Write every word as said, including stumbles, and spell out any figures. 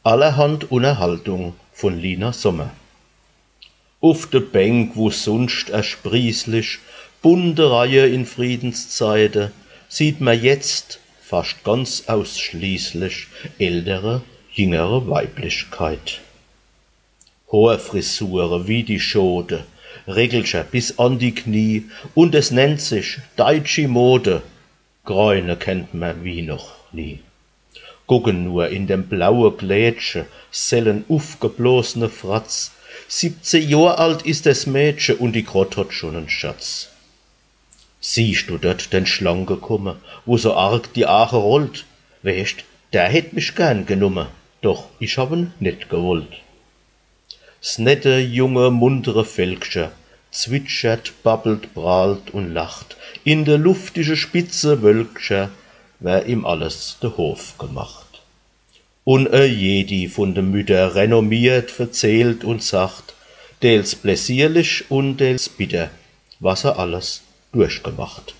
Allerhand Unnerhaltung vun Lina Sommer. Uf de Bänk, wu sunscht ersprießlich bunte Reihe in Friedenszeite, sieht mer jetzt fascht ganz ausschließlich ältere, jingere Weiblichkeit. Hoorfrisure wie die Schode, Regelcher bis an die Knie, un es nennt sich deitschi Mode, greine kennt mer wie noch nie. Gucken nur in dem blaue Kleedche, sellen ufgeblosne Fratz. Siebzeh Johr alt is des Mädche un die Krott hot schun en Schatz. Siehscht du dort den Schlanke kumme, wu so arg die Aache rollt? Weescht, der hätt mich gern genumme, doch ich hab en net gewollt. S nette, junge, muntere Völkcher zwitschert, babbelt, prahlt un lacht. In de luftige Spitzewölkcher wär ihm alles de Hof gemacht. Un e jedi vun de Mütter renommiert verzählt un sacht, deels pläsierlich un deels bitter, was er alles durchgemacht.